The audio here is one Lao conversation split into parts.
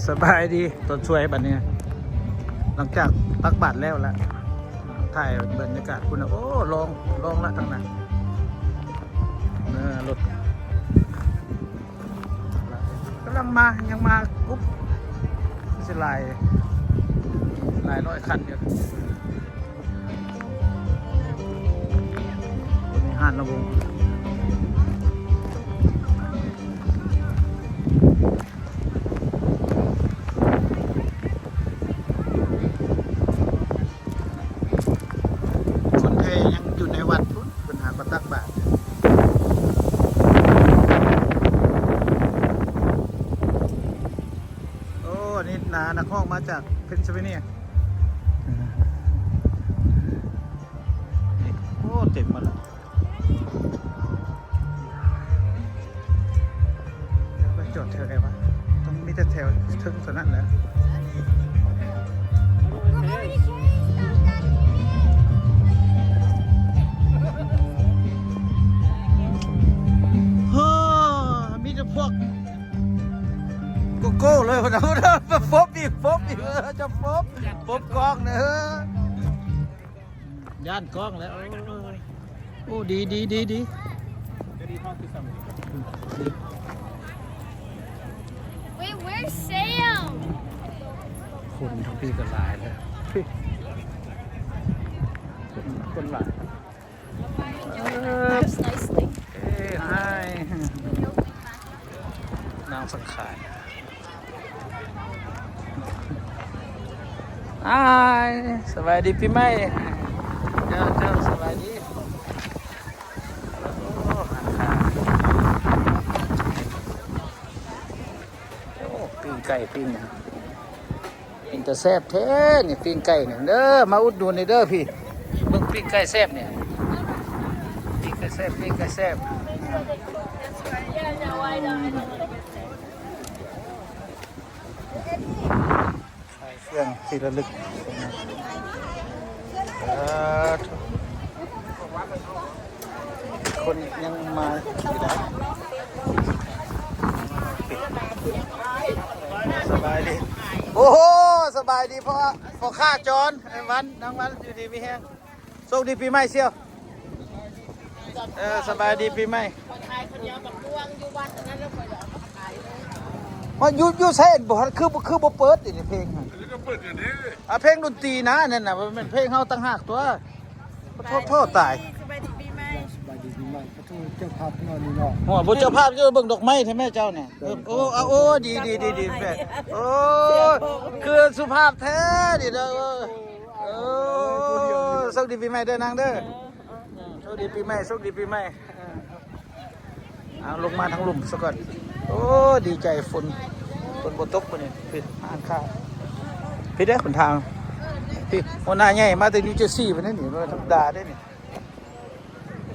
ສະບາຍດີຕອນສວຍບັດນີ້ ຫຼັງຈາກຕັກບາດແລ້ວລະ ຖ່າຍບັນຍາກາດພຸ້ນນະ. ໂອ້ ລ່ອງ ລ່ອງລະທາງນັ້ນ ເອີ ລົດກຳລັງມາ ຍັງມາກຸບ ຊິຫຼາຍ ຫຼາຍຮ້ອຍຄັນຢູ່. ມີຮ້ານລຳວົງ ຄົນແທ້ຍັງຢູ່ໃນວັດພຸ້ນ ເພິ່ນຫາມາຕັກບາດ. ໂອ້ ອັນນີ້ນາ ນັກຮ້ອງມາຈາກເພນຊິລເວເນຍ. ໂອ້ ເຕັມໝົດລະ. ໄປຈອດແຖວໃດວະ? ຕ້ອງມີແຕ່ແຖວເທິງເທົ່ານັ້ນແຫຼະ. ໂອ້ ມີແຕ່ພວກໂກໂກ້ເລີຍ ພວກນັ້ນ ໂຟບອີກ ໂຟບອີກ ເອີ ຈະໂຟບ ໂຟບກ້ອງເດີ. ຢ້ານກ້ອງແລ້ວ. ໂອ້ ດີ ດີ ດີ ດີ. Wait, where's Sam? ຄົນທັງພີ້ກໍຫຼາຍເດີ ຄົນ ຄົນຫຼາຍ. That's nice thing. ເອີ Hi. ນາງສັງຂານ. ອ້າຍ ສະບາຍດີປີໃໝ່. ເຈົ້າ ເຈົ້າ ສະບາຍດີ. ໂອ້ ຮ້ານຄ້າ ໂອ້ ປີ້ງໄກ່ ປີ້ງຫຍັງ ເປັນຕາແຊບແທ້ນີ້ ປີ້ງໄກ່ນີ້ເດີ. ມາອຸດໜູນນີ້ເດີພີ່ ເບິ່ງປີ້ງໄກ່ແຊບນີ້ ປີ້ງໄກ່ແຊບ ປີ້ງໄກ່ແຊບ. ຂາຍເຄື່ອງທີ່ລະລຶກ. ສາທຸ ຄົນຍັງມາຢູ່ໃດ. ສະບາຍດີ. ໂອ້ໂຫ ສະບາຍດີພໍ່ ພໍ່ຄ້າຈອນ ໄອ້ວັນ ນາງວັນ ຢູ່ດີມີແຮງ. ໂຊກດີປີໃໝ່ສ່ຽວ. ເອີ ສະບາຍດີປີໃໝ່. ມາຢູ່ ຢູ່ໃສບໍ່ ຄື ຄືບໍ່ເປີດນີ້ເພງຫັ້ນ. ອັນນີ້ກໍເປີດຢູ່ເດ້. ອ່າ ເພງດົນຕີນະ ອັນນັ້ນນະ ບໍ່ແມ່ນເພງເຮົາຕ່າງຫາກຕົວະ. ໂທ້ ໂທ້ ຕາຍ. ສະບາຍດີປີໃໝ່. ສະບາຍດີປີໃໝ່. ໂອ້ ເຈົ້າພາບເນາະນີ້ເນາະ. ໂອ້ ບໍ່ ເຈົ້າພາບຢູ່ເບິ່ງດອກໄມ້ແທ້ແມ່ເຈົ້ານະ. ເອີ ໂອ້ ໂອ້ ໂອ້ ດີ ດີ ດີ ດີ. ໂອ້ ຄືສຸພາບແທ້ນີ້ເດີ. ເອີ ໂຊກດີປີໃໝ່ເດີນາງເດີ. ໂຊກດີປີໃໝ່ ໂຊກດີປີໃໝ່. ເອົາ ລົງມາທາງລຸ່ມສາກ່ອນ. ໂອ້ ດີໃຈ ຝົນ ຝົນບໍ່ຕົກມື້ນີ້. ພິດຮ້ານຄ້າ ພິດເດ້ ຫົນທາງ ພິດ. ຫົວໜ້າໃຫຍ່ມາແຕ່ນິວເຈີຊີພຸ້ນນີ້ ບໍ່ທຳມະດາເດ້ນີ້.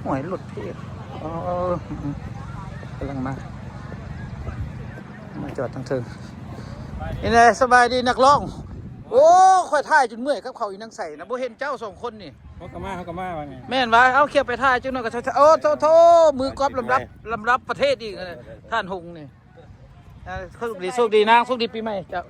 ໂອ້ຍ ລົດເພ ເອີ ກຳລັງມາ ມາຈອດທາງເທິງ. ເປັນໃດ ສະບາຍດີນັກຮ້ອງ. ໂອ້ ຂ້ອຍຖ່າຍຈົນເມື່ອຍກັບເຂົາອີນາງໃສນະ ບໍ່ເຫັນເຈົ້າສອງຄົນນີ້. ເຮົາກໍມາ ເຮົາກໍມາວ່າໄງ. ແມ່ນວ່າ ເອົາ ຂຽບໄປຖ່າຍຈັກໜ່ອຍກໍ ໂອ້ ໂທ ໂທ ມືກອບລຳດັບ ລຳດັບປະເທດອີກ ທ່ານຫົງນີ້. ໂຊກດີ ໂຊກດີນາງ ໂຊກດີປີໃໝ່ເຈົ້າ.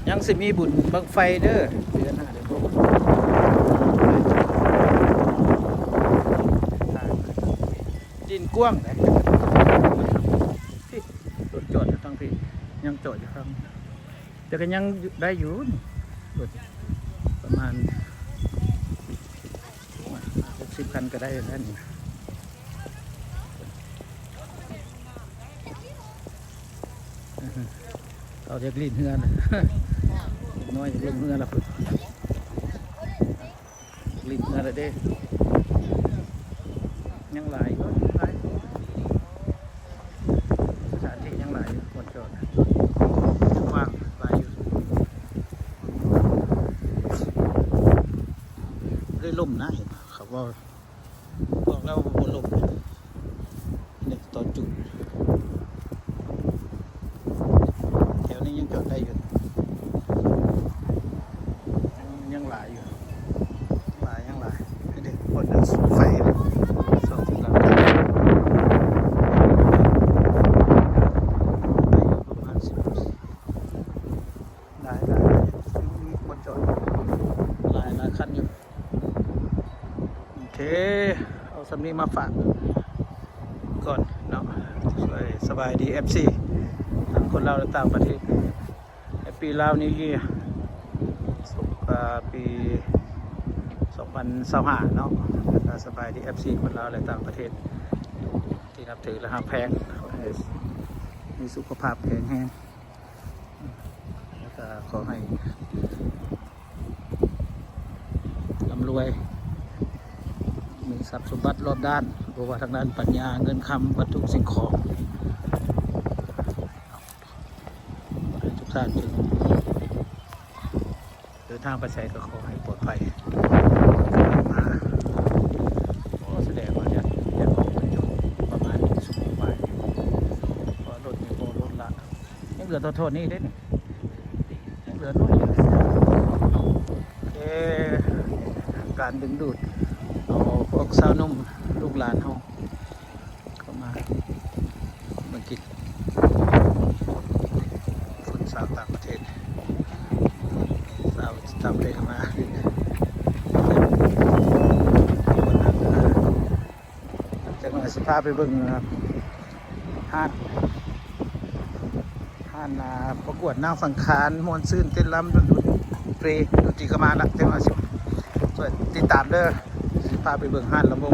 ຍັງຊິມີບຸນບັ້ງໄຟເດີ ເດືອນໜ້າເດີ. ດິນກວ້າງເດ ທີ່ລົດຈອດຢູ່ທາງພີ້ ຍັງຈອດຢູ່ທາງ ແຕ່ກໍຍັງໄດ້ຢູ່ນີ້ ລົດປະມານຫົກສິບຄັນກໍໄດ້ແລ້ວນີ້. ເຂົາຢາກຫຼິ້ນເຮືອນະ ນ້ອຍຢາກລົງເຮືອລະພຸ້ນ. ຫຼິ້ນເຮືອລະເດ້ ຍັງຫຼາຍຢູ່ ຫຼາຍ. ລົມນະ ເຫັນເຂົາເວົ້າ ບອກແລ້ວວ່າບໍ່ລົມ ເນັດຕໍ່ຈຸດ ແຖວນີ້ຍັງຈອດໄດ້ຢູ່ ຍັງ ຍັງຫຼາຍຢູ່ ຫຼາຍ ຍັງຫຼາຍ ນີ້ເດ້ ຄົນໄຟສອງທີ່ຫຼັງ ໄດ້ຢູ່ປະມານສິບ ຫຼາຍ ຫຼາຍ ຍັງມີຄົນຈອດຫຼາຍ ຫຼາຍຄັນຢູ່. ໂອເຄ ເອົາສ່ຳນີ້ມາຝາກກ່ອນເນາະ ສະບາຍດີ ເອັຟຊີ ທັງຄົນລາວ ແລະ ຕ່າງປະເທດ Happy Lao New Year ສົງການປີສອງພັນຊາວຫ້າເນາະ ແລ້ວກໍສະບາຍດີ ເອັຟຊີ ຄົນລາວ ແລະ ຕ່າງປະເທດ ທີ່ນັບຖື ແລະ ຮັກແພງ ຂໍໃຫ້ມີສຸຂະພາບແຂງແຮງ ແລ້ວກໍຂໍໃຫ້ ລ່ຳລວຍ ມີຊັບສົມບັດລອບດ້ານ ບໍ່ວ່າທາງດ້ານປັນຍາ ເງິນຄຳ ວັດຖຸສິ່ງຂອງ ໃຫ້ທຸກທ່ານເດີນທາງໄປໃສກໍຂໍໃຫ້ປອດໄພ ມາ ໂອ້ ສະແດງວ່າຢາກ ຢາກອອກໄປຈົນປະມານຊົ່ວໂມງປາຍ ເພາະວ່າລົດນີ້ບໍ່ລົດລະ ຍັງເຫຼືອເທົ່ານີ້ເດ້ນີ້ ຍັງເຫຼືອໜ້ອຍ ເອີ ການດຶງດູດເອົາພວກຊາວໜຸ່ມລູກຫຼານເຮົາເຂົ້າມາເບິ່ງກິດ ຄົນຊາວຕ່າງປະເທດ ຊາວຕ່າງປະເທດເຂົ້າມາ ຈັກໜ້ອຍຊິພາໄປເບິ່ງ ຮ້ານ ຮ້ານ ອ່າ ປະກວດນາງສັງຂານ ມ່ວນຊື່ນເຕັ້ນລຳ ດົນຕຣີ ດົນຕຣີກໍມາລະ ຈັກໜ້ອຍຊິຊ່ວຍຕິດຕາມເດີ ຊິພາໄປເບິ່ງຮ້ານລຳວົງ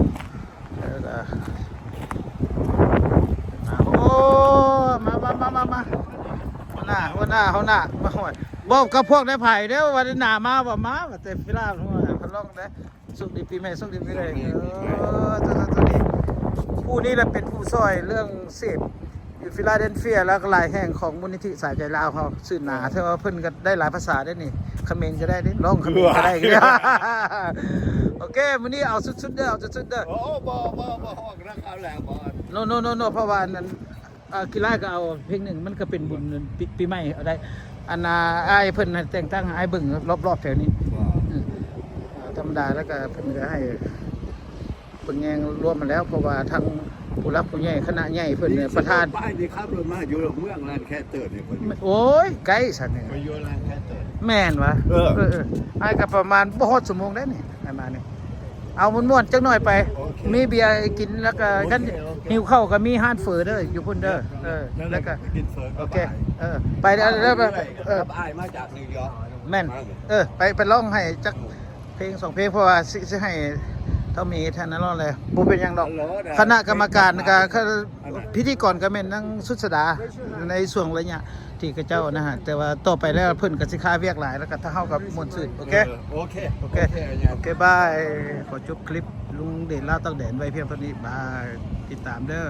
ເອີ ໂອ້ ມາ ມາ ມາ ມາ ມາ ຫົວໜ້າ ຫົວໜ້າ ຫົວໜ້າ ມາຮອດ ບອກກັບພວກນາຍໄຜເດີ ວ່າໜ້າມາບໍ່ມາ ວ່າແຕ່ພິລາດ ໂອ້ຍ ພັນລອງເດີ. ໂຊກດີປີໃໝ່ ໂຊກດີປີໃໝ່ ໂຊກດີປີໃໝ່ ເອີ ໂຊກດີ ໂຊກດີ ຜູ້ນີ້ລະເປັນຜູ້ຊ່ອຍເລື່ອງເສບຢູ່ຟີລາເດນເຟຍ ແລ້ວກໍຫຼາຍແຫ່ງຂອງມູນນິທິສາຍໃຈລາວເຮົາ ຊື່ໜາ ເອີ ແຕ່ວ່າເພິ່ນກໍໄດ້ຫຼາຍພາສາເດ້ນີ້ ຂະເໝນກໍໄດ້ເດ້ ຮ້ອງຂະເໝນກໍໄດ້ ໂອເຄ ມື້ນີ້ເອົາສຸດໆເດີ ເອົາສຸດໆເດີ ໂອ້ ບໍ່ ບໍ່ ບໍ່ຮ້ອງນຳເຂົາແລ້ວ ບໍ່ ໂນ ໂນ ໂນ ໂນ ເພາະວ່າອັນນັ້ນ ອ່າ ກິລາກໍເອົາເພງໜຶ່ງ ມັນກໍເປັນບຸນປີ ປີໃໝ່ເອົາໄດ້ ອັນນ່າ ອ້າຍເພິ່ນແຕ່ງຕັ້ງໃຫ້ເບິ່ງລອບໆແຖວນີ້ ວ່າ ອືມ ອ່າ ທຳມະດາແລ້ວກໍເພິ່ນກໍໃຫ້ເບິ່ງແຍງລວມມາແລ້ວ ເພາະວ່າທັງຜູ້ຫຼັກຜູ້ໃຫຍ່ຄະນະໃຫຍ່ເພິ່ນ ປະທານ ໄປນີ້ຂັບລົດມາຢູ່ເມືອງລານແຄເຕີນີ້ ໂອ້ຍ ໄກຊັ້ນນີ້ ໄປຢູ່ລານແຄເຕີ ແມ່ນຫວາ ເອີ ເອີ ເອີ ອ້າຍກໍປະມານບໍ່ຮອດຊົ່ວໂມງໄດ໋ນີ້ ອ້າຍມານີ້ ເອົາມ່ວນໆຈັກໜ້ອຍໄປ ໂອເຄ ມີເບຍໃຫ້ກິນ ແລ້ວກໍ ໂອເຄ ຄັນ ໂອເຄ ຫິວເຂົ້າກໍມີຮ້ານເຝີເດີ ຢູ່ພຸ້ນເດີ ເອີ ແລ້ວກໍ ແລ້ວກໍກິນເຝີ ໂອເຄ ກັບອ້າຍ ເອີ ໄປເດີ ໄປເດີ ກັບອ້າຍມາຈາກນິວຢອກ ແມ່ນ ເອີ ໄປ ໄປຮ້ອງໃຫ້ຈັກເພງສອງເພງ ເພາະວ່າຊິ ຊິໃຫ້ທ້າວເມທ່ານນັ້ນຮ້ອງແຫຼະ ບໍ່ເປັນຫຍັງດອກ ຄະນະກຳມະການກໍ ພິທີກອນກໍແມ່ນນາງສຸດສະດາ ໃນຊ່ວງໄລຍະ ທີ່ເຂົາເຈົ້ານະຮະ ແຕ່ວ່າຕໍ່ໄປແລ້ວເພິ່ນກໍຊິຄາວຽກຫຼາຍ ແລ້ວກໍທາງເຮົາກໍມ່ວນຊື່ນ ໂອເຄ ເອີ ໂອເຄ ໂອເຄ ໂອເຄ ໂອເຄ ບາຍ ຂໍຈົບຄລິບລຸງເດດລາວຕາກແດນໄວ້ພຽງເທົ່ານີ້ ບາຍ ຕິດຕາມເດີ.